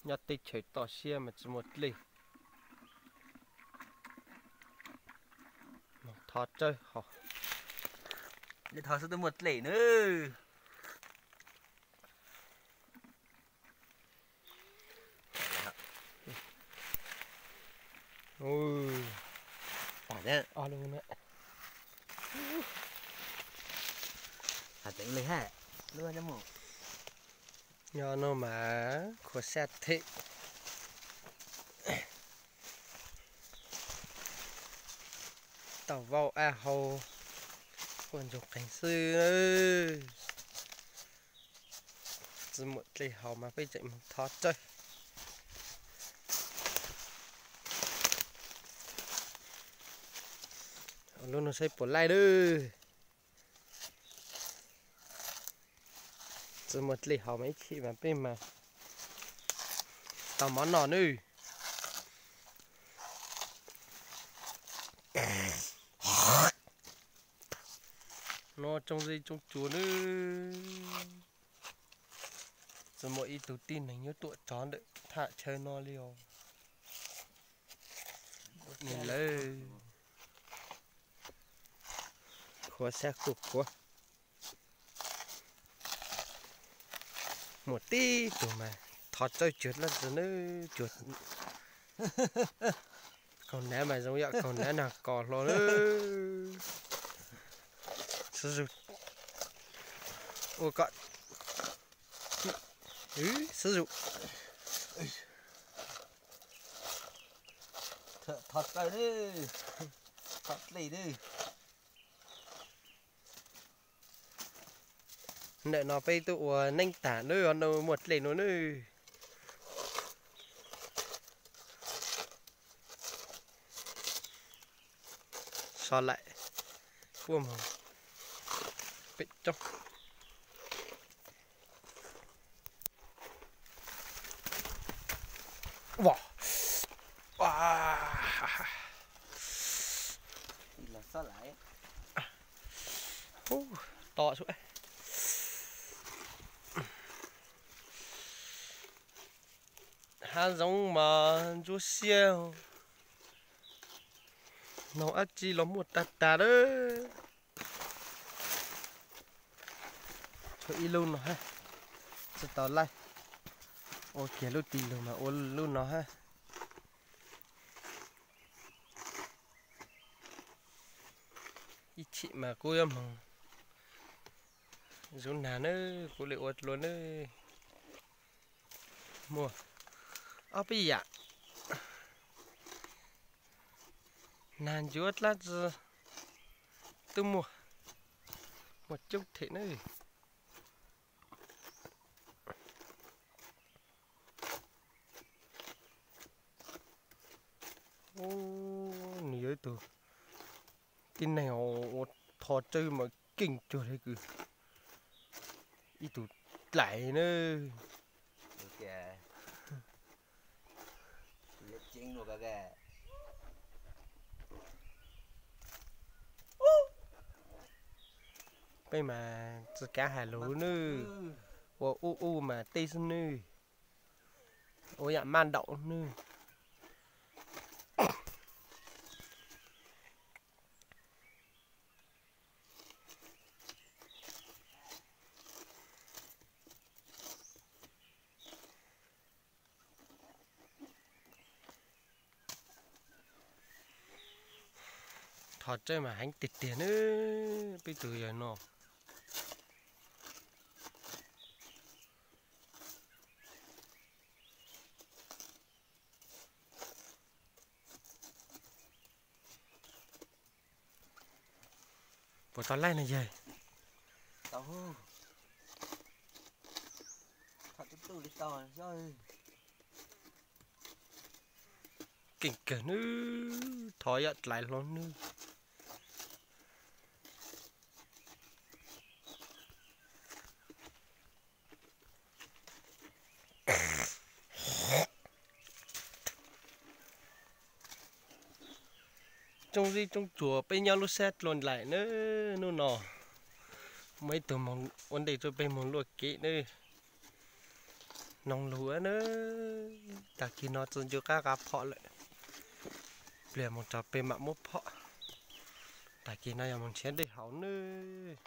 Nyob teb chaws toj siab mas tsis muaj dlej, thov tsawb haus. Thov xwb twb muaj dlej nawb. Nyob no mas khuv xab thiab. Tau vau ab hau, quaj ntsoog qeeg xwb. Tsis muaj dlej haus mas peb tseem mus thov tsawb. Lub no saib puas laij lawm. Tsis muaj dlej haus mas ib chim mas peb mas tau mov noj nawb. No tsoo zej tsoo tsuas nawb. Tsis muaj ib tug tib neeg yuav tuaj txog ntawm thaj chaw no li os. Nws lawv khuv xab kuj khuv. Muaj tib tug mas thov tsawb cuag dab tsi nawb, cuag kaug nav mas zoo yam kaug nav nag kos hlo nawb. Xib zug, ua kom, xib zug, thov tsawb, thov dlej nawb. Ntawm no peb twb ua neeb tag nawb, no muaj dlej no nawb. So laim, puab moog pem coob. To, hav zoov mas ntsuab xiab, noog dab tsi los muaj tag tag lawm. Tshuav ib lub no hab, tsis tau laij, ua kiag lub ti lug mas ua lub no hab. Ib chim mas kuv yuav moog zuv nag nawb, kuv li ua dlua nawb. Muaj ob peb yam, nag ncuav dlaab tsi twb muaj, muaj coob them nawb. Ub, nws yog ib tug tib neeg ua tho tsawb mas keej cuag li kws ib tug dlaim nawb. Peb mas tsis kav hais lus nawb, ua ub ub mas teb xwb nawb, ua yam maj daum nawb. Tho tsawb mas heev tiag tiag nawb, peb tug yawg no. Puas tau laij no yawg? Keej kawg nawb, thov yam dlaiv hlo nawb. Tsoom zib tsoom tsuas peb nyob lub sab dlua nlaim nawb, hnub no muaj ib tug ua ntej rau peb moog luaj kev nawb. Noo lug na, tag kis no txuas ncua qab nqa phom lawm, pliag moog tso peb mam muab phom. Tag kis no yog moog nrhiav dej haus nawb.